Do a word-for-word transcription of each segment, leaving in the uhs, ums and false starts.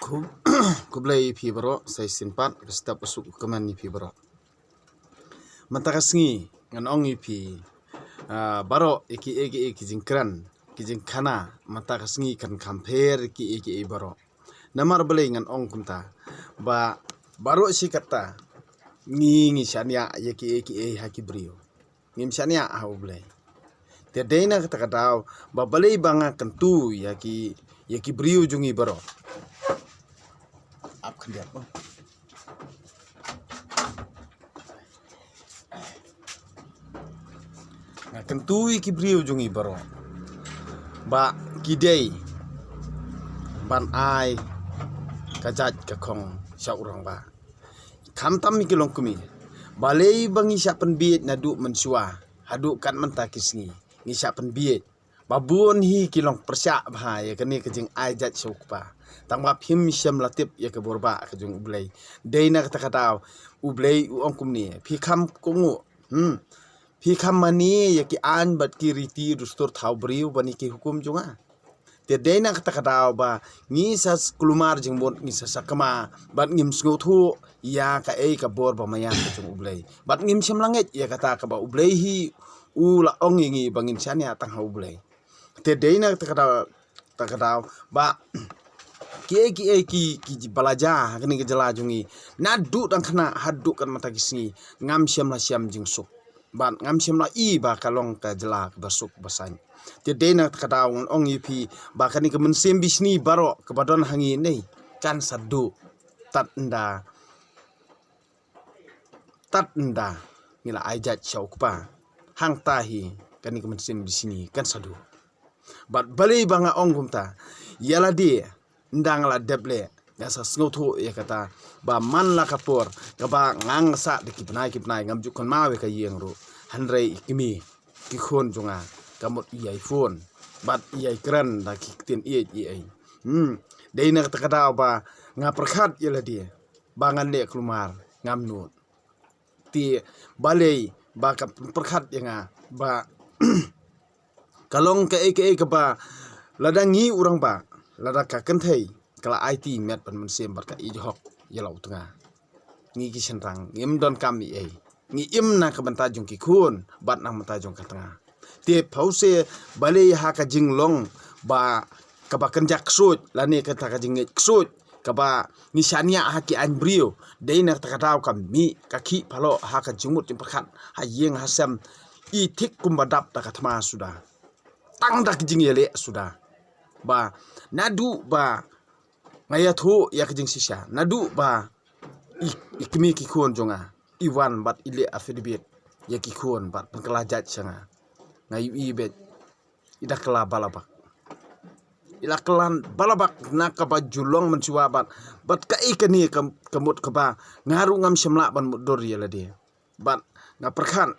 Khublei ïa phi baroh, sa shisien pat ka step u suk u kmen ïa phi baroh. Mynta ka sngi ngan ong ïa phi, ah, baroh ïa ki, ïa ki, ïa ki jingkren, ki jingkhana mynta ka sngi kan kham pher ïa ki, ïa ki, ïa baroh. Namar balei ngan ong kumta? Ba baroh shi katta ngi, ngi shaniah ïa ki, ïa ki, ïa ha ki briew. Ngim shaniah ha U Blei. Te dei na kata ka daw ba balei ba nga kyntu ïa ki, ïa ki briew jong ngi baroh. Ap khyndiat ba. Nga kyntu ïa ki briew jong ngi baroh ba ki dei ban ai ka jait ka khong sha u rangbah. Khamtam ïa ki longkmie. Balei ba ngi shah pynbieit naduh mynshuwa haduh kat mynta ki sngi. Ngi shah pynbieit. Ba bun hi ki long pyrshah bha ïa kane ka jingai jait sha u kpa. Tang ba phim shym la tip ïa ka bor ba ka jong U Blei. Dei na kata ka daw U Blei u ong kumne. Phi kham kohnguh. Hmm. Phi kham mane ïa ki aiñ bad ki riti dustur thaw briew bad ïa ki hukum jong nga. Te dei na kata ka daw ba ngi sa kulmar jingmut, ngi sa sakma bad ngim sngewthuh ïa kaei ka bor ba maïan ka jong U Blei. Bad ngim shym la ngeit ïa kata kaba U Blei hi u la ong ïa ngi ba ngin shaniah tang ha U Blei. Te dei na kata ka daw, kata ka daw ba kiei kiei ki, ki ba la jia ha kane ka jylla jong ngi naduh dang khynnah haduh kat mynta ki sngi ngam shym la shem jingsuk. Bad ngam shym la i ba ka long ka jylla kaba suk ba saiñ. Te dei na kata ka daw ngan ong ïa phi ba kane ka mynsiem bishni baroh kaba don ha ngi ne kan sa duh. Tad ynda, tad ynda ngi la ai jait sha u kpa. Hangta hi kane ka mynsiem bishni kan sa duh. Bad balei ba nga ong kumta? Ïa lade ynda nga la dep leh nga sa sngewthuh ïa kata ba man la ka por kaba nga, nga sah da ki bnai ki bnai ngam ju kynmaw ïa ka ïing ruh. Hynrei i kmie ki khun jong nga ka mut ïai phone bad ïai kren da ki ktien ïeit ïeit. Hmm. Dei na kata ka daw ba nga pyrkhat ïa lade ba ngan leh kulmar ngam nud. Te balei ba ka pyrkhat ïa nga ba ka long kaei kaei kaba lada ngi u rangbah, lada ka kynthei ka la aiti met bad mynsiem bad ka ïeit hok ïa la u tnga. Ngi ki shynrang ngim donkam ei ei. Ngi im na ka bynta jong ki khun bad na ka bynta jong ka tnga. Te phewse balei ha ka jinglong ba kaba kynja ksuid lane kata ka jingngeit ksuid kaba ngi shaniah ha ki aiñ briew. Dei na kata ka daw ka mih ka khih paloh ha ka jingmut jingpyrkhat ha ïing ha sem. I thik kumba dap da ka thma suda. Tang da ka jingïaleh suda. Ba naduh ba nga ïathuh ïa ka jingshisha naduh ba i, i kmie ki khun jong nga i wan bad i leh affidavit ïa ki khun bad pynkylla jait sha nga. Nga ïohi beit i da kylla balabak. I la kylla balabak na kaba ju long mynshuwa bad, bad kaei kane ka, ka mut kaba nga ruh ngam shym lah ban mutdur ïa lade. Bad nga pyrkhat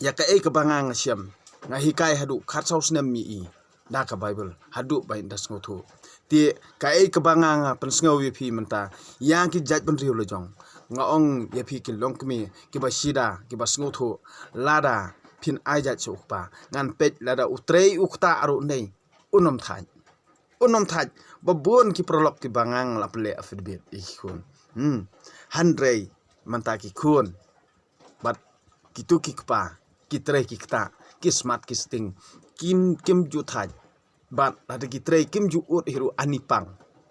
ïa kaei kaba nga nga shem, nga hikai haduh khatsaw snem ïa i da ka Baibl haduh ba in da sngewthuh. Te kaei kaba nga nga pynsngew ïa phi mynta ïa ki jait bynriew la jong, nga ong ïa phi ki longkmie kiba shida kiba sngewthuh, lada phin ai jait sha u kpa ngan peit lada u trei u kta ruh nei un ym thait. Un ym thait ba bun ki paralok kiba nga nga la pynleh affidavit ïa ki khun. Hmm. Hynrei mynta ki khun bad kito ki kpa ki trei ki kta, ki smat ki sting, kim, kim ju thait. Bad lada ki trei kim ju ud hi ruh ani pang.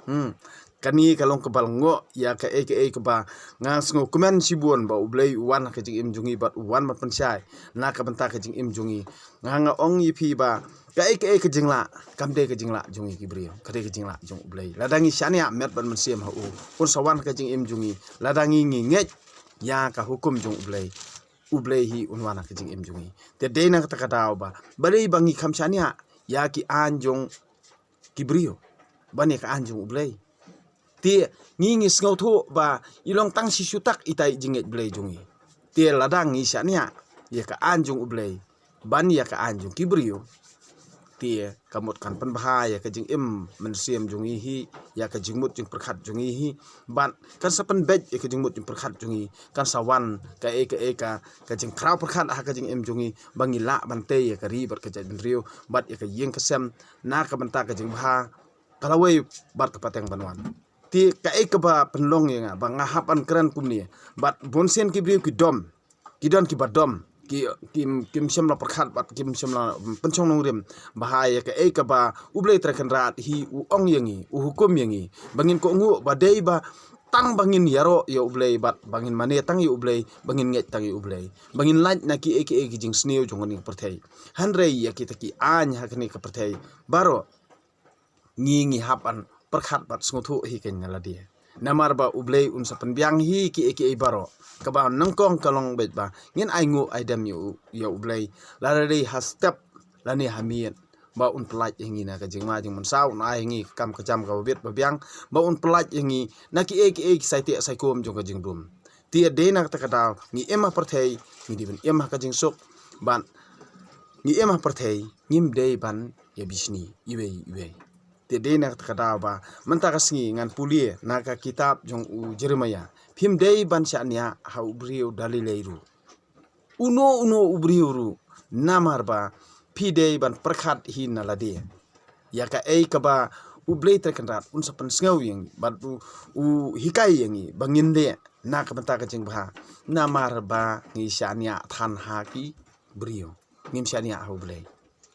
Hmm. Kane ka long kaba lyngngoh ïa kaei kaei kaba nga sngewkmen shibun ba U Blei u wan ha ka jingim jong ngi bad u wan ban pynshai na ka bynta ka jingim jong ngi. Nga nga ong ïa phi ba kaei kaei ka jinglah kam dei ka jinglah jong ngi ki briew, ka dei ka jinglah jong U Blei. Lada ngi shaniah met bad mynsiem ha u, un sa wan ha ka jingim jong ngi. Lada ngi, ngi ngeit ïa ka hukum jong U Blei, U Blei hi un wan ha ka jingim jong ngi. Te dei na kata ka daw ba balei ba ngi kham shaniah ïa ki aiñ jong ki briew ban ïa ka aiñ jong U Blei. Te ngi, ngi sngewthuh ba i long tang shisha tak itai i jingngeit Blei jong ngi. Te lada ngi shaniah ïa ka aiñ jong U Blei ban ïa ka aiñ jong ki briew, te ka mut kan pynbha ïa ka jingim mynsiem jong ngi hi, ïa ka jingmut jingpyrkhat jong ngi hi. Bad kan sa pynbeit ïa ka jingmut jingpyrkhat jong ngi, kan sa wan kaei kaei ka, ka jingkhraw pyrkhat ha ka jingim jong ngi ba ngi lah ban tei ïa ka ri bad ka jaitbynriew bad ïa ka ïing ka sem na ka bynta ka jingbha ka lawei bad ka pateng ban wan. Te kaei kaba pynlong ïa nga ba nga hap ban kren kumne? Bad bun sien ki briew ki dom, ki don kiba dom, ki, ki, kim shym la pyrkhat bad kim shym la, mm, pynshong nongrim ba ha ïa kaei kaba U Blei Trai Kynrad hi u ong ïa ngi, u hukum ïa ngi, ba ngin kohnguh ba dei ba tang ba ngin ïaroh ïa U Blei bad ba ngin mane tang ïa U Blei, ba ngin ngeit tang ïa U Blei, ba ngin lait na kiei kiei ki jingsniew jong kane ka pyrthei. Hynrei ïa kita ki aiñ ha kane ka pyrthei baroh ngi, ngi hap ban pyrkhat bad sngewthuh hi kein na lade. Namar ba U Blei un sa pynbiang hi kiei kiei baroh. Kaba nyngkong ka long beit ba ngin ainguh aidem ïa U, ïa U Blei, lada dei ha step lane ha miet, ba un pyllait ïa ngi na ka jingma jingmynsaw, un ai ïa ngi ka kam ka jam kaba bit ba biang, ba un pyllait ïa ngi na kiei kiei ki saiteh saikum jong ka jingdum. Te dei na kata ka daw ngi im ha pyrthei, ngi dei ban im ha ka jingsuk, bad ngi im ha pyrthei, ngim dei ban ïa bishni iwei iwei. Te dei na kata ka daw ba mynta ka sngi ngan pule na ka kitab jong u Jeremiah. Phim dei ban shaniah ha u briew da lei lei ruh, uno uno u briew ruh, namar ba phi dei ban pyrkhat hi na lade ïa kaei kaba U Blei Trai Kynrad un sa pynsngew ïa ngi bad u, u hikai ïa ngi ba ngin leh na ka bynta ka jingbha, namar ba ngi shaniah than ha ki briew, ngim shaniah ha U Blei.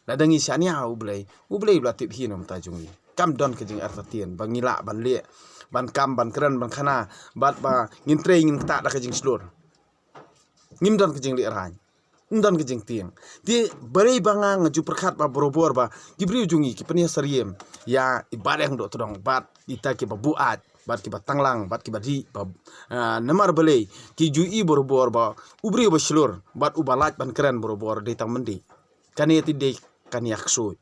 Lada ngi shaniah ha U Blei, U Blei u la tip hi na ka bynta jong ngi. Kam don ka jingartatien ba ngi lah ban leh, ban kam, ban kren, ban khana, bad ba ngin trei ngin ktah da ka jingshlur. Ngim don ka jingleh raiñ, ngim don ka jingtieng. Te balei ba nga, nga ju pyrkhat ba barabor ba ki briew jong ngi ki pynïasyriem ïa i Bahdeng Dohtdong bad ita kiba buaid bad kiba tanglang bad kiba dih ba, ah, namar balei ki ju i barabor ba u briew ba shlur bad uba lait ban kren barabor dei tang Myndi. Kane te dei ka nia ksuid.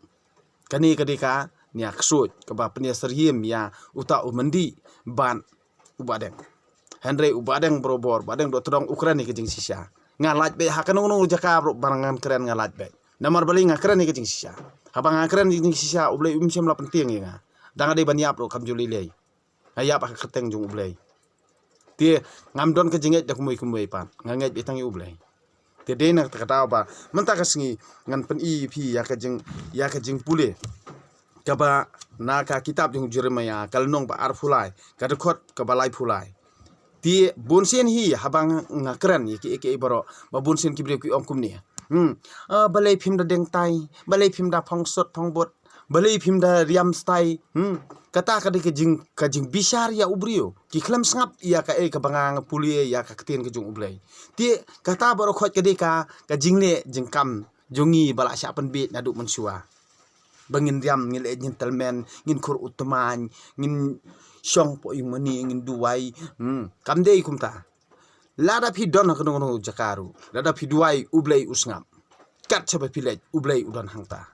Kane ka dei ka nia ksuid kaba pynïasyriem ïa uta u Myndi bad u Bahdeng. Hynrei u Bahdeng barabor, Bahdeng Dohtdong u kren ïa ka jingshisha. Nga lait beit ha kano kano jaka ruh ba ngan kren nga lait beit. Namar balei nga kren ïa ka jingshisha? Haba nga kren ïa ka jingshisha U Blei um shym la pyntieng ïa nga. Da nga dei ban ïap ruh kam ju lei lei. Nga ïap ha ka kyrteng jong U Blei. Te ngam don ka jingngeit da kumwei kumwei pat. Nga ngeit beit tang ïa U Blei. Te dei na kata ka daw ba mynta ka sngi ngan pyni ïa phi ïa ka jing, ïa ka jingpule kaba na ka kitab jong u Jeremiah ka lynnong ba arphew lai, ka dkhot kaba laiphew lai. Te bun sien hi haba nga, nga kren ïa kiei kiei baroh, ba bun sien ki briew ki ong kumne. Hmm. Ah, balei phim da deng tai, balei phim da phong sut phong but, balei phim da riam stai. Hmm. Kata ka dei ka jing, ka jingbishar ïa u briew. Ki khlem sngap ïa kaei kaba nga, nga pule ïa ka ktien ka jong U Blei. Te kata baroh khoit ka dei ka, ka jingleh jingkam jong ngi ba la shah pynbiej naduh mynshuwa. Ba ngin riam, ngin leh gentleman, ngin khur u tmaiñ, ngin shong poh ïing mane, ngin duwai. Hmm. Kam dei kumta. Lada phi don ha kano kano jaka ruh, lada phi duwai U Blei u sngap. Kat shaba phi leit U Blei u don hangta.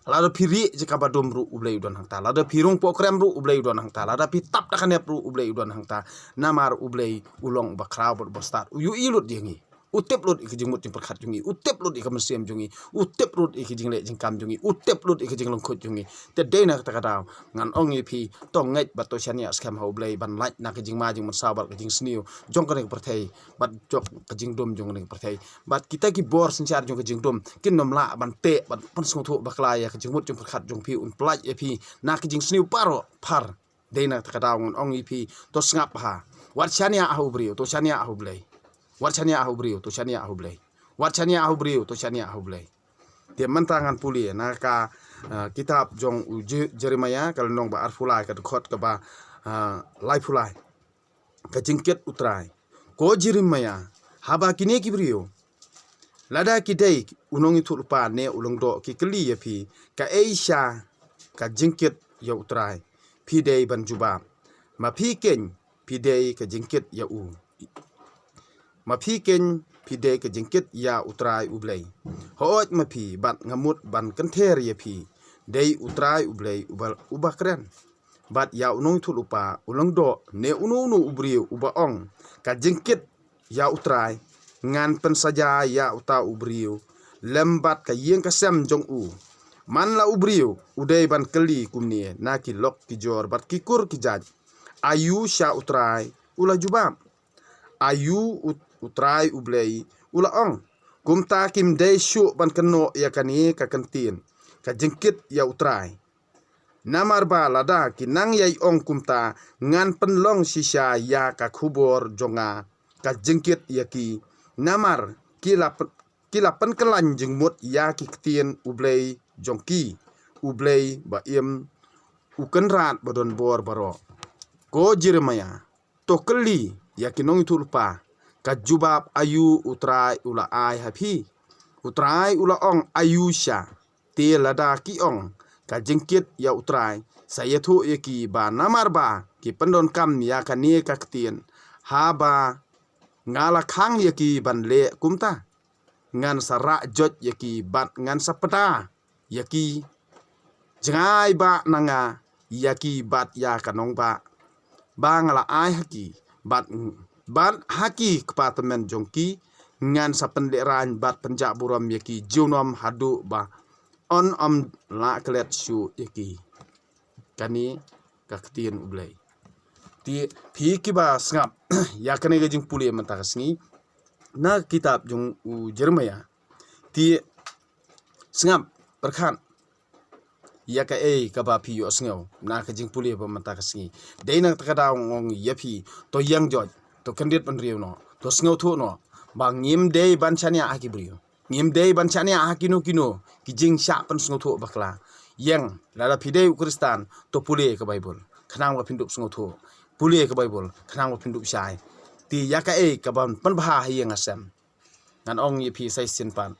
Lada phi rieh jaka ba dum ruh U Blei u don hangta. Lada phi rung poh krem ruh U Blei u don hangta. Lada phi tap da ka nep ruh U Blei u don hangta. Namar U Blei u long uba khraw bad uba stad. U ïohi lut ïa ngi. U tip lut ïa ka jingmut jingpyrkhat jong ngi. U tip lut ïa ka mynsiem jong ngi. U tip lut ïa ka jingleh jingkam jong ngi. U tip lut ïa ka jinglyngkhuid jong ngi. Te dei na kata ka daw ngan ong ïa phi, to ngeit bad to shaniah skhem ha U Blei ban lait na ka jingma jingmynsaw bad ka jingsniew jong kane ka pyrthei bad jong ka jingdum jong kane ka pyrthei. Bad kita ki bor synshar jong ka jingdum kin ym lah ban teh bad pynsngewthuh bakla ïa ka jingmut jingpyrkhat jong phi, un pyllait ïa phi na ka jingsniew baroh phar. Dei na kata ka daw ngan ong ïa phi, to sngap bha. Wat shaniah ha u briew, to shaniah ha U Blei. Wat shaniah ha u briew, to shaniah ha U Blei. Wat shaniah ha u briew, to shaniah ha U Blei. Te mynta ngan pule na ka, ah, kitab jong u Je-, Jeremiah ka lynnong ba arphew lai ka dkhot kaba, ah, laiphew lai. Ka jingkit U Trai. Ko Jeremiah, haba kine ki briew, lada ki dei u nongïathuhlypa ne u lyngdoh ki kylli ïa phi, kaei sha ka jingkit ïa U Trai, phi dei ban jubab, ma phi keiñ phi dei ka jingkit ïa u. Ma phi keiñ phi dei ka jingkit ïa U Trai U Blei. Hooid ma phi, bad nga mut ban kynther ïa phi, dei U Trai U Blei uba, uba kren. Bad ïa u nongïathuhlypa, u lyngdoh, ne uno uno u briew uba ong, ka jingkit ïa U Trai, ngan pynsaja ïa uta u briew lem bad ka ïing ka sem jong u. Man la u briew u dei ban kylli kumne na ki lok ki jor bad ki kur ki jait, aïu sha U Trai u la jubab? Aïu U, U Trai U Blei u la ong? Kumta kim dei shuh ban kynnoh ïa kane ka kyntien, ka jingkit ïa U Trai. Namar ba lada ki nang ïai ong kumta, ngan pynlong shisha ïa ka khubor jong nga ka jingkit ïa ki. Namar ki la pyn- ki la pynkylla jingmut ïa ki ktien U Blei jong ki, U Blei ba im, U Kynrad ba don bor baroh. Ko Jeremiah, to kylli ïa ki nongïathuhlypa, ka jubab aïu U Trai u la ai ha phi? U Trai u la ong aïu sha? Te lada ki ong ka jingkit ïa U Trai, sa ïathuh ïa ki ba namar ba ki pyndonkam ïa kane ka ktien, haba nga la khang ïa ki ban leh kumta, ngan sa rah joit ïa ki bad ngan sa pda ïa ki jngai ba na nga ïa ki bad ïa ka nongbah ba nga la ai ha ki bad, bad ha ki kpa tymmen jong ki, ngan sa pynlehrain bad pynjah burom ïa ki junom haduh ba yn ym lah klet shuh ïa ki. Kane ka ktien U Blei. Te phi kiba sngap ïa kane ka jingpule mynta ka sngi na kitab jong u Jeremiah. Te sngap pyrkhat ïa kaei kaba phi ïohsngew na ka jingpule ba mynta ka sngi. Dei na kata ka daw nga ong ïa phi, to ïeng joit, to kyndit bynriew noh, to sngewthuh noh ba ngim dei ban shaniah ha ki briew. Ngim dei ban shaniah ha kino kino ki jingshah pynsngewthuh bakla. Ïeng, lada phi dei u Khristan, to pule ka Baibl khnang ba phin dup sngewthuh. Pule ka Baibl khnang ba phin dup shai. Te ïa kaei kaban pynbha ha ïing ha sem. Ngan ong ïa phi sa shisien pat,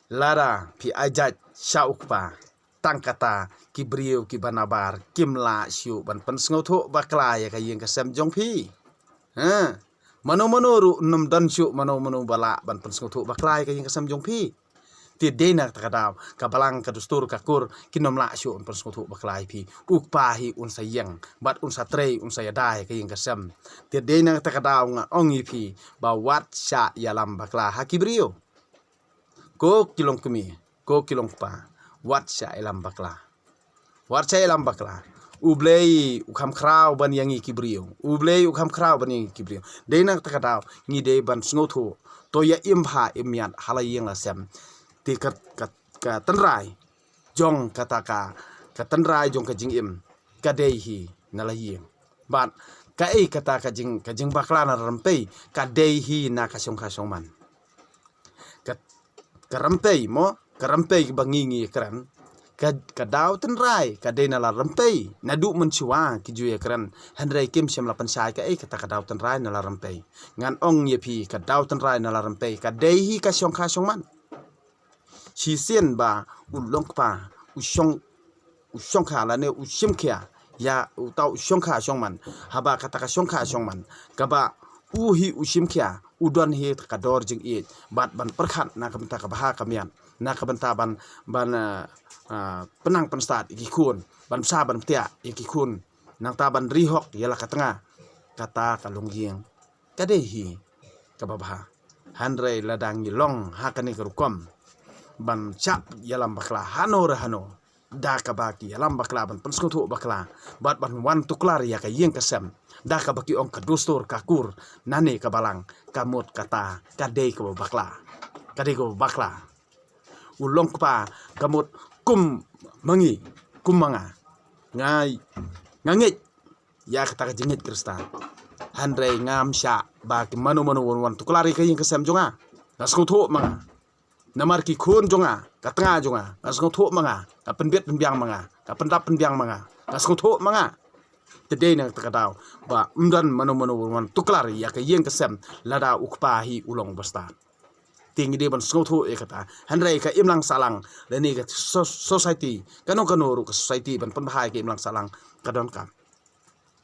lada phi ai jait sha u kpa, tang kata ki briew kiba nabar kim lah shuh ban pynsngewthuh bakla ïa ka ïing ka sem jong phi. Ha? Mano mano ruh ym don shuh mano mano ba lah ban pynsngewthuh bakla ïa ka ïing ka sem jong phi. Te dei na kata ka daw ka balang, ka dustur, ka kur kin ym lah shuh ban pynsngewthuh bakla ïa phi. U kpa hi un sa ïeng bad un sa trei, un sa ïada ïa ka ïing ka sem. Te dei na kata ka daw nga ong ïa phi ba wat shah ïalam bakla ha ki briew. Ko ki long kmie, ko ki long kpa, wat shah ïalam bakla. Wat shah ïalam bakla. U Blei u kham khraw ban ïa ngi ki briew. U Blei u kham khraw ban ïa ngi ki briew. Dei na kata ka daw ngi dei ban sngewthuh. To ïa im bha im miat ha la ïing la sem. Te ka, ka, ka tynrai jong kata ka, ka tynrai jong ka jingim ka dei hi na la ïing. Bad kaei kata ka jing, ka jingbakla na la rympei ka dei hi na ka shongkha shongman. Ka, ka rympei mo, ka rympei ba ngi ngi ïakren. Ka, ka daw tynrai ka dei na la rympei. Naduh mynshuwa ki ju ïakren. Hynrei kim shym la pynshai kaei kata ka daw tynrai na la rympei. Ngan ong ïa phi, ka daw tynrai na la rympei ka dei hi ka shongkha shongman. Shisien ba u long kpa u shong, u shongkha lane u shim khia ïa uta u shongkha shongman. Haba kata ka shongkha shongman kaba u hi u shim khia, u don hi ka dor jingïeit bad ban pyrkhat na ka bynta ka bha ka miat, na ka bynta ban, ban, ah, ah, pynnang pynstad ïa ki khun, ban bsa ban btiah ïa ki khun, nangta ban ri hok ïa la ka tnga. Kata ka longïing ka dei hi kaba bha. Hynrei lada ngi long ha kane ka rukom ban shah ïalam bakla hano re hano, da kaba ki ïalam bakla ban pynsngewthuh bakla bad ban wan tuklar ïa ka ïing ka sem, da kaba ki ong ka dustur, ka kur, nane ka balang, ka mut kata ka dei kaba bakla. Ka dei kaba bakla. U long kpa ka mut kum ma ngi, kum ma nga. Nga, nga ngeit ïa kata ka jingngeit Khristan. Hynrei ngam shah ba ki mano mano wan, wan tuklar ïa ka ïing ka sem jong nga. Nga sngewthuh ma nga. Namar ki khun jong nga, ka tnga jong nga, nga sngewthuh ma nga, ka pynbit pynbiang ma nga, ka pyndap pynbiang ma nga, nga sngewthuh ma nga. Te dei na kata ka daw ba ym don mano mano wan, wan tuklar ïa ka ïing ka sem lada u kpa hi u long bastad. Te ngi dei ban sngewthuh ïa kata. Hynrei ka imlang sahlang lane ka so-, society, kano kano ruh ka society ban pynbha ïa ka imlang sahlang ka donkam.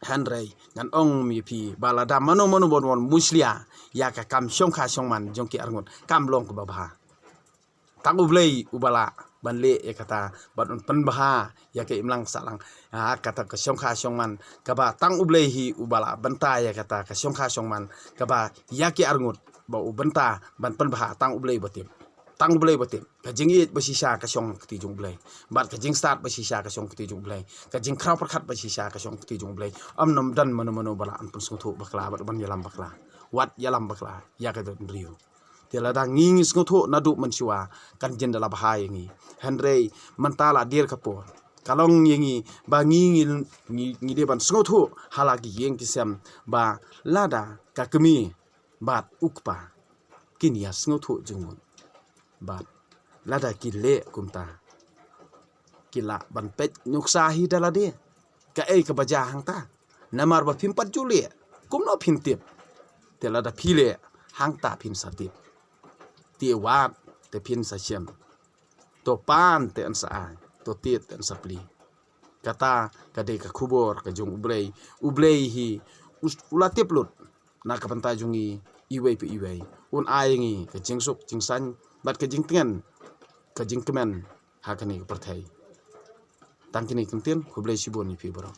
Hynrei ngan ong ïa phi ba lada mano mano ban wan mushlia ïa ka kam shongkha shongman jong ki arngut, kam long kaba bha. Tang U Blei uba lah ban leh ïa kata bad un pynbha ïa ka imlang sahlang. Ha kata ka shongkha shongman kaba tang U Blei hi uba lah bynta ïa kata ka shongkha shongman kaba ïa ki arngut ba u bynta ban pynbha, tang U Blei ba tip. Tang U Blei ba tip. Ka jingïeit ba shisha ka shong kti jong U Blei. Bad ka jingstad ba shisha ka shong kti jong U Blei. Ka jingkhraw pyrkhat ba shisha ka shong kti jong U Blei. Ym nym don mano mano ba lah ban pynsngewthuh bakla bad ban ïalam bakla. Wat ïalam bakla ïa ka jaitbynriew. Te lada ngi ngi sngewthuh naduh mynshuwa, kan jin da la bha ïa ngi. Hynrei mynta la dier ka por. Ka long ïa ngi ba ngi ngi ngi, ngi dei ban sngewthuh ha la ki ïing ki sem ba lada ka kmie bad u kpa kin ïa sngewthuh jingmut bad lada ki leh kumta ki lah ban peit nuksa hi da lade kaei kaba jia hangta. Namar ba phim pat ju leh kumno phin tip? Te lada phi leh hangta phin sa tip. Te wat te phin sa shem. To pan te yn sa ai, to tied te yn sa plie. Kata ka dei ka khubor ka jong U Blei. U Blei hi u la tip lut na ka bynta jong ngi iwei pa iwei. Un ai ngi ka jingsuk jingsaiñ bad ka jingtngen ka jingkmen ha kane ka pyrthei. Tang kine ki ktien, khublei shibun ïa phi baroh.